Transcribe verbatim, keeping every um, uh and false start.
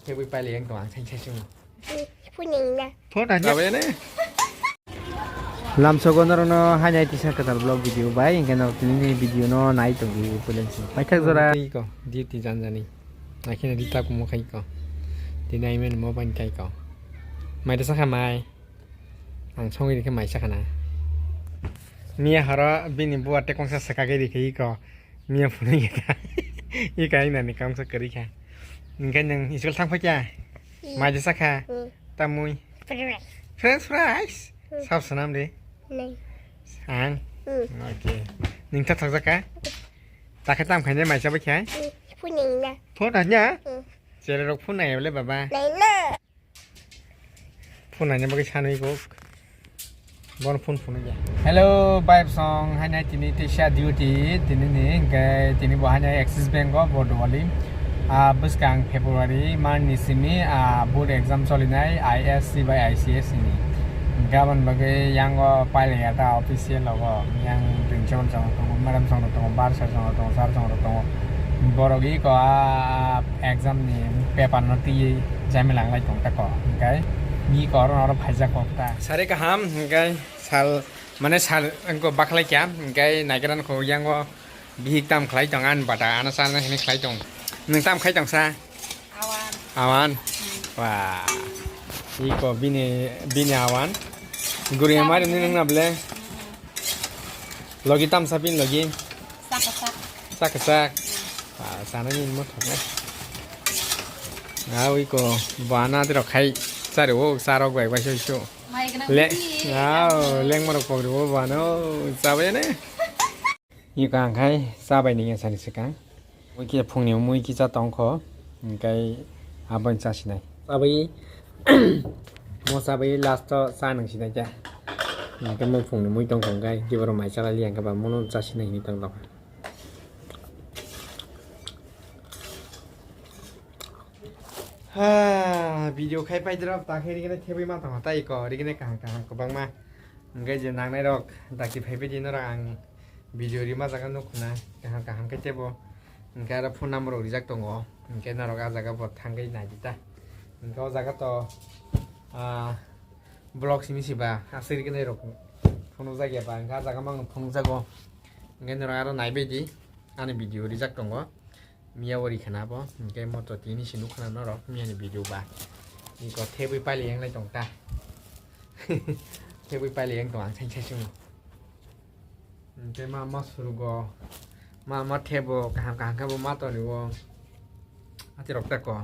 Thebwi pailai ang tong ang sain sain sung. Phuningna. Thot hanya. Lamsogo norokno hainai tisa kwtal vlog video bai, hingke norok tini ni video no nai tongdi puileng si. Paithak jora. Tei ko, duty janjani. Nakhina di tak mo khai ko. Tini ai men mo ban kai ko. Mai da sakha mai. Ang songwi rikhe mai sakha na. Miya horo bini buwa tekong sa sakagwi rikhe iko. Miya phunui kha. Ika ina ni kangsa kwrwi kha. Hingke nwng school thang phai kha? Mai da sakha? Tamui? French fries. Sab sanam de? Ang? Okay. Nwng ta thakjak kha? Takhe tam khainai mai chabai kha? Phuningna. Phone hanya? Chere rok phone nai le baba. Phone nai bagwi sanwi kok. Bon phone phone ya. Hello, bye song. Hainai tini tisa duty tini ni hingke tini bo hainai Axis Bank o bo Diwali. Ah, bwskang February mar ni simi, ah, board exam solinai I S C bai I C S ni. Gabon bagwi yango pailai ya ta official logo. Yang rinchon chong tongo, madam chong tongo, barsa chong tongo, sar chong tongo. Borok iko, ah, exam ni paper no twi jamila wng lai tong ta ko, hingkai ni ko oro oro phaijak kok ta. Sari kaham, hingkai sal, mane sal, engko bakhlai kya, hingkai naigra ko yango bihik tam khlai tong, an bata, ano sal hini khlai tong. Nwng tam khai tong sa? Awan. Awan? Wah. Iko bini, bini awan. Guri amai ni nang na ble. Logi tam sa bin logi. Sak sak. Sak sak. Ah, sana ni mo thok na. Awi ko bana de rok khai. Sari o sarok bai bai so so. Le. Aw, leng mo rok pok ro bana. Sabai ne. Iko ang khai sabai ni sani sikang. Mui khe phungni mui kisa tongkho, hingkai aboni chasinai. Chabai, mo chabai last o cha nang sinai khe. Hingke mo phungni mui tongkho, hingkai kiboro mai chalai liya, hingke ba mono chasinai hinui tongkha. Ha, video khai pai drop, ta khe rigene thebwi ma tongkha, tai ko rigene kaham kaham kwbangma. Hingke je nangnai rok, dakti phaibai di norok ang. Video rima jaga nuk khna kaham kaham khe tebo. Hingke aro phone number rok rijak tongo. Hingke norok ah jaga bo thangwi naidi ta. Hingke o jaga to, ah, block simi siba aswk riknai rok phunukjak ya ba. Hingke ah jaga mang phunukjago. Hingke norok aro naibai di. Ani video rijak tongo. Miya o ri khna bo. Hingke moto tini si nuk khna norok miya ni video ba. Iko thebwi paili yang nai tong ta. Thebwi paili yang tong ang sain saisung. Hingke ma, ma surugo, ma, ma thebo, kaham, kaham khe bo ma toniwo. Ati rok ta ko.